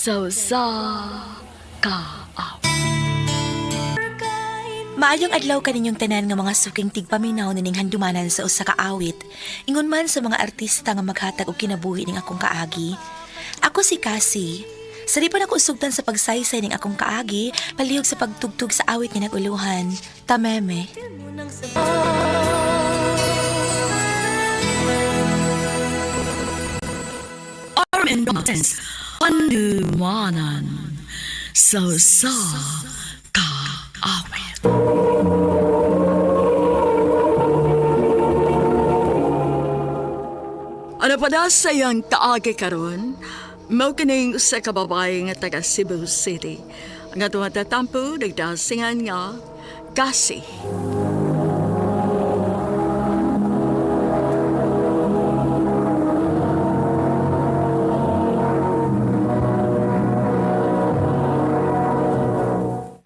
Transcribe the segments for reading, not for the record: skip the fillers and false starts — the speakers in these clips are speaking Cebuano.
Sa usa ka awit. Maayong adlaw kaninyong tanan nga mga suking tigpaminaw nining handumanan sa usa ka awit. Ingon man sa mga artista nga maghatag og kinabuhi ning akong kaagi. Ako si Cassie. Sa di pa nako usugtan sa pagsaysay ning akong kaagi, palihog sa pagtugtog sa awit nga naguluhan. Tameme. Armin Martins, Handumanan, sa usa ka awit. Ano pa na sa iyang kaagi karon? Mao kining usa ka babae nga taga Cebu City. Ang atong tatampo nagdasingan nga Kasi.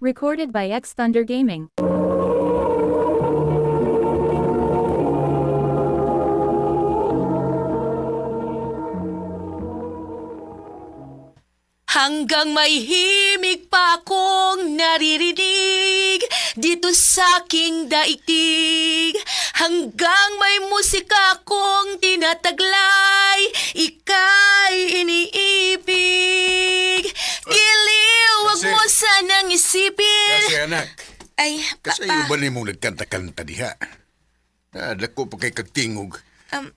Recorded by X Thunder Gaming. Hanggang may himig pa akong naririnig dito sa aking daigdig. Hanggang may musika akong tinataglay, ika'y iniibig. Giliw, wag mo sanang isipin. Kasi anak, Ay, kasi papa. ba nimo nagkanta-kanta diha? Ah, dako pa kay kagtingog.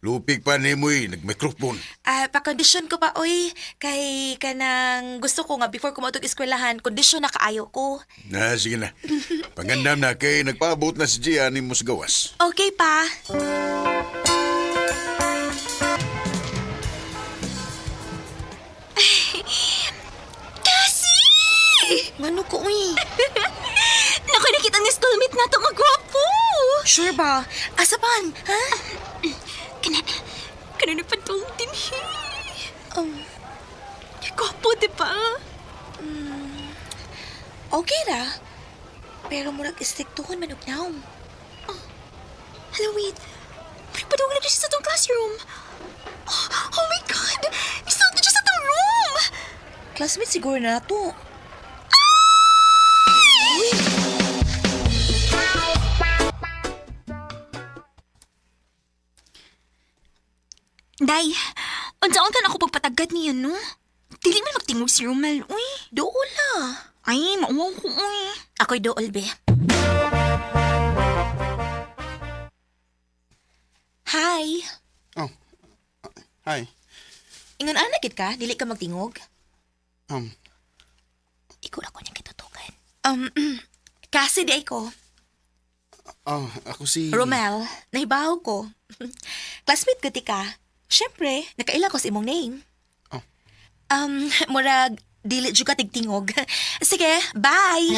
Lupig pa nimo nagmikrofon. Ah, pakondisyon ko pa, oy. Kay kanang gusto ko nga before ko mautog eskwelahan, kondisyon na kaayo ko. Na, sige na. Pangandam na kay nagpaabot na si Gia nimo sa gawas. Okay pa. Kasi! Ngano ko, uy? Naku, nakita ni schoolmate na to nga gwapo! Sure ba? Asa pan? Ha? Kana, kana na padong din he. Um, Gwapo, di ba? Okay ra. Pero murag istriktuhon man og naom. Hello, wait. Pero padong na siya sa tong classroom. Oh, oh my God! Isang na siya sa tong room! Classmate siguro na to. Day, unsaon ka na ako pagpatagad niya, no? Dili man magtingog si Romel, uy. Dool ah. Ay, mauwaw ko, uy. Ako'y dool, be. Hi. Oh. Hi. Ingon ana gid ka, dili ka magtingog. Ikaw ra ko niyang kitutukan. Kasi di ay ko. Oh, ako si... Romel, nahibaw ko. Classmate ko ti ka. Siyempre, nakaila ko sa imong name. Oh. Murag, dili jud ka tigtingog. Sige, bye!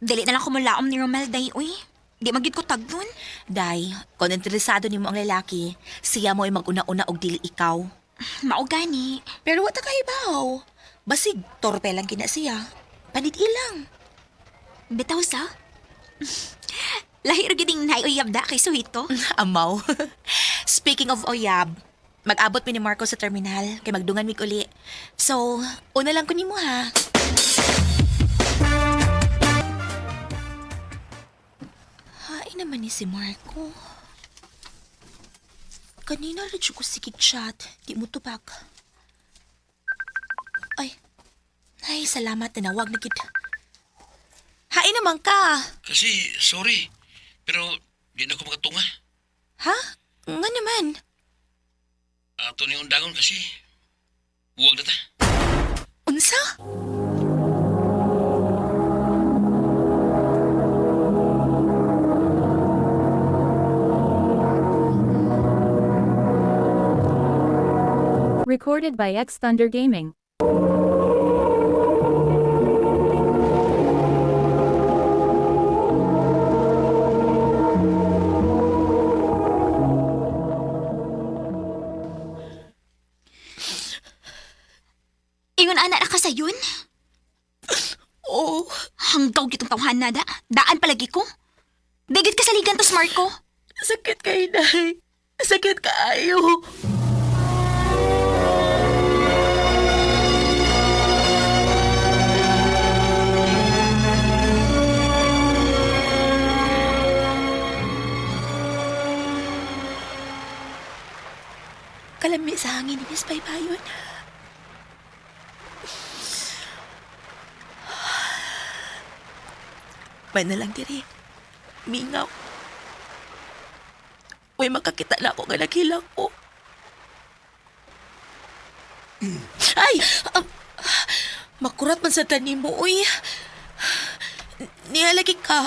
Dili na lang kumulaom ni Romel, day, uy. Di magid ko tagdon. Day, kung interesado nimo ang lalaki, siya mo ay maguna-una og dili ikaw. Mao gani. Pero wa ta kahibaw. Basig, torpe lang kina siya. Panit ilang. Bitaw sa. Lahi ra gid ning nay uyab da kay suhito. Amaw. Speaking of oyab, mag-abot mi ni Marco sa terminal kay magdungan mig uli. So, una lang ko nimo ha. Hain naman ni si Marco. Kanina ra jud ko sikig chat, di mo tubag. Ay, ay salamat tinawag na gid. Hain naman ka. Kasi, sorry. Pero, di na ko makatunga. Ha? Nga naman. Ato ni undangon kasi. Buwag na ta. Unsa? Recorded by X Thunder Gaming. Ingon ana ra ka sayon. Oo. Hanggaw gitong tawhan na da. Daan palagi ko. Dagit ka saligan to, Marco. Sakit kay Day. Sakit kaayo. Kalami sa hangin ni Miss Baybayon. May na lang diri. Mingaw. Uy, makakita na ako nga naghilak ko. Ay! Makurat man sa tanim mo, uy. Nihalagi ka.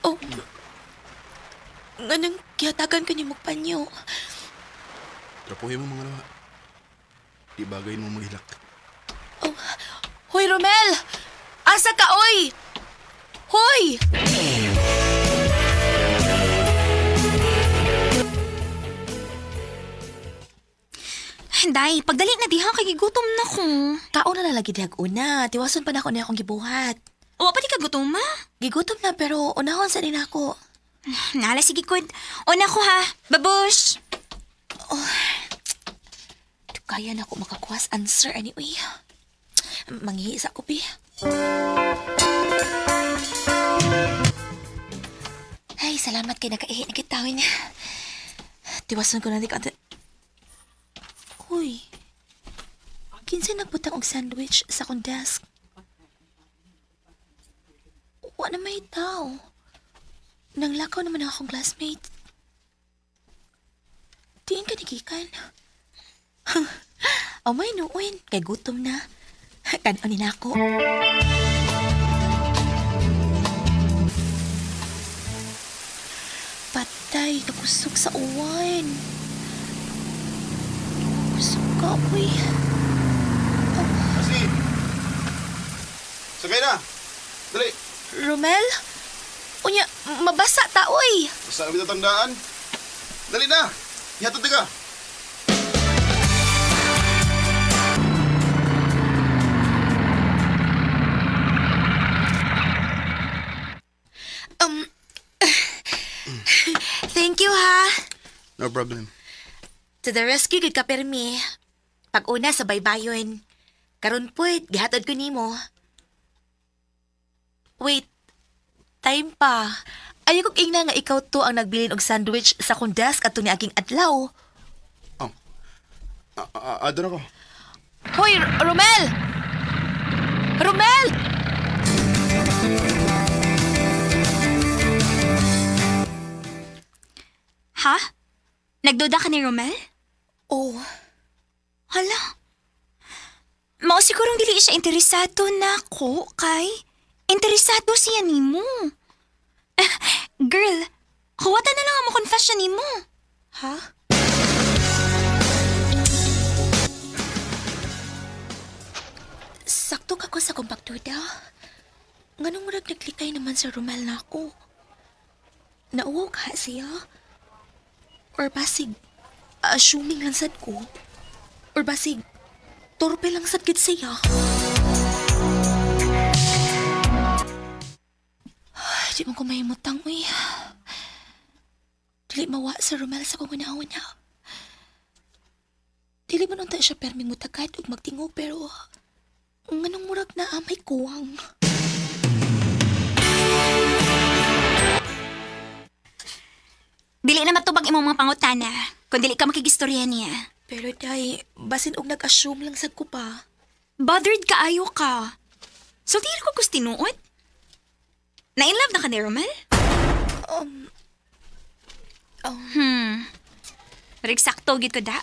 Oh. Nganong gihatagan ka ni mo panyo. Trapuhin mo mga lawa. Di bagay mo maghilak. Oh. Hoy, Romel! Asa ka, oy! Hoy! Day, pagdali na diha kay gigutom na ko. Kaon na lalagi dihag una. Tiwason pa na ako na akong gibuhat. Wa pa di ka gutom ma? Gigutom na pero unahon sa din ako. Nala sige kud. Una ko ha. Babush. Kaya na ako makakuha sa answer anyway. Manghiisa ko, pi. Ay, salamat kay nakaihi na kitawin. Tiwason ko na di ka. Uy, kinsa nagbutang og sandwich sa akong desk? Wa na may tao. Nanglakaw naman ang akong classmate. Diin ka nigikan. Amay noon, kay gutom na. Kanon ni nako. Patay, nakusog sa uwan. Kusog ka, uy. Kasi! Sakay na! Dali! Romel? Unya, mabasa ta, uy. Basta kami tatandaan. Dali na! Ihatod ka! Thank you, ha. No problem. To the rescue, gud ka permi. Pag una sa baybayon. Karon puwed, gihatod ko nimo. Wait, time pa. Ayaw kong ingna nga ikaw to ang nagbilin og sandwich sa akong desk ato ni aking adlaw. Oh. Doon ako. Hoy, Romel! Romel! Ha? Nagduda ka ni Romel? Oh, Hala. Mao sigurong dili siya interesado nako kay interesado siya nimo. Eh, girl, huwata na lang ang mo-confession nimo. Ha? Sakto ka ko sa kong pagduda. Nganong murag naglikay naman sa Romel na ako. Nauwaw ka siya? Or basig, assuming lang sad ko. Or basig, torpe lang sad gid siya. Ay, di mo ko mahimutang, uy. Dili mawa sa Romel sa kong una-una. Dili man unta siya perming mutagad ug magtingog pero nganong murag na amay kuwang. Dili na matubag imong mga pangutana kung dili ka makigistorya niya. Pero day, basin og nag-assume lang sad ko pa. Bothered kaayo ka. So tiro ko kus tinuod. Na in love na ka ni Romel? Um, Rig sakto gid ko da.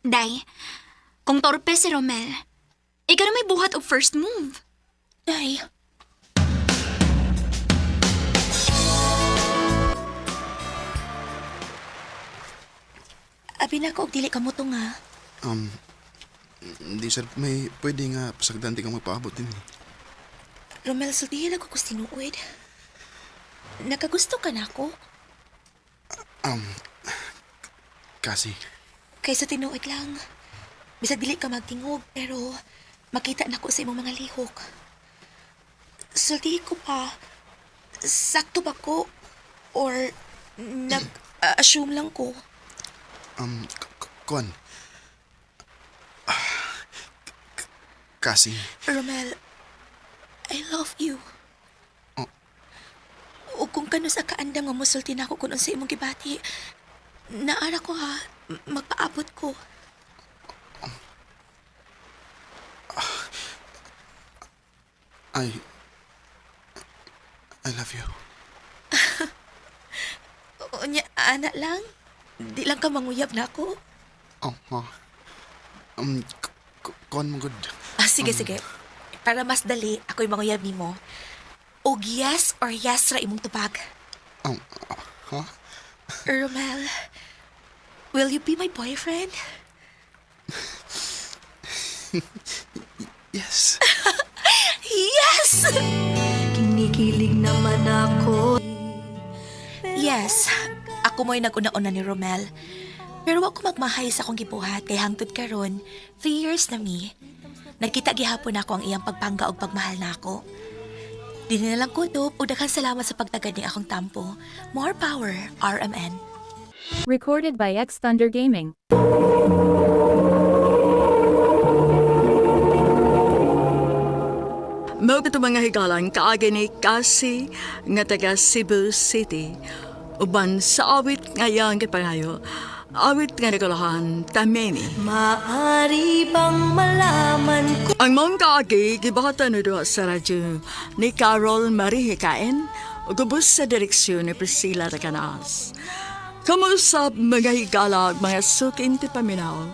Day, kung torpe si Romel, ikaw na may buhat og first move. Day. Abi na ko og dili ka mo to nga. Hindi sir, may pwede nga pasagdan di ka magpaabot din. Eh. Romel, sultihin ako kus tinuod. Nakagusto ka na ako? Kasi, Kaysa tinuod lang. Bisag dili ka magtingog, pero makita na ko sa imong mga lihok. Sultihin ko pa, sakto ba ko? Or nag... Nag-assume lang ko. Kuan. Ah, Kasi, Romel, I love you. Oh. O kung kano sa kaandam nga musulti na ako kung unsa imong gibati, naara ko ha, magpaabot ko. I love you. Unya, ana lang. Di lang ka manguyab na ako. Oh, ha. Kuan mo good. Ah, sige, sige. Para mas dali, ako'y manguyab nimo. Og yes or yes ra imong tubag. Oh, ha? Romel, will you be my boyfriend? Yes. Yes! Kinikilig naman ako. Yes, ako mo'y nag-una-una ni Romel. Pero wa ko magmahay sa akong gibuhat kay hangtod karon, 3 years na mi. Nagkita gihapon ako ang iyang pagpangga og pagmahal nako. Di na lang kutob ug daghang salamat sa pagtagad ni akong tampo. More power, RMN. Recorded by X Thunder Gaming. Mao kato mga higalan kaagi ni Kasi nga taga Cebu City. Uban sa awit nga iyang gipangayo, awit nga nagulahan Tamimi. Maari bang malaman ko Ang mong kaagi gibahatan na duha sa radyo ni Carol Marie Hikain ug ubos sa direksyon ni Priscilla Racanaas. Kamusap mga higala ug mga sukin ti paminaw.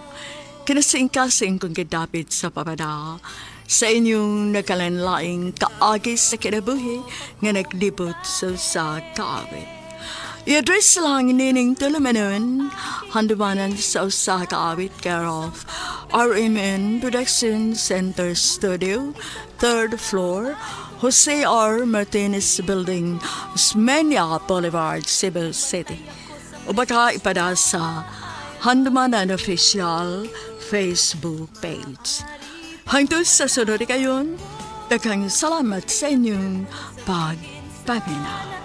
Kinasingkasing kong gidapit sa papada sa inyong nakalanlaing kaagi sa kinabuhi nga naglibot sa usa kaawit. I-address lang nining tulumanon, handumanan sa usa ka awit care of RMN Production Center Studio, third floor, Jose R. Martinez Building, Osmeña Boulevard, Cebu City. O baka ipada sa Handumanan Official Facebook page. Hangtod sa sunod kayon, daghang salamat sa inyong pagpaminaw.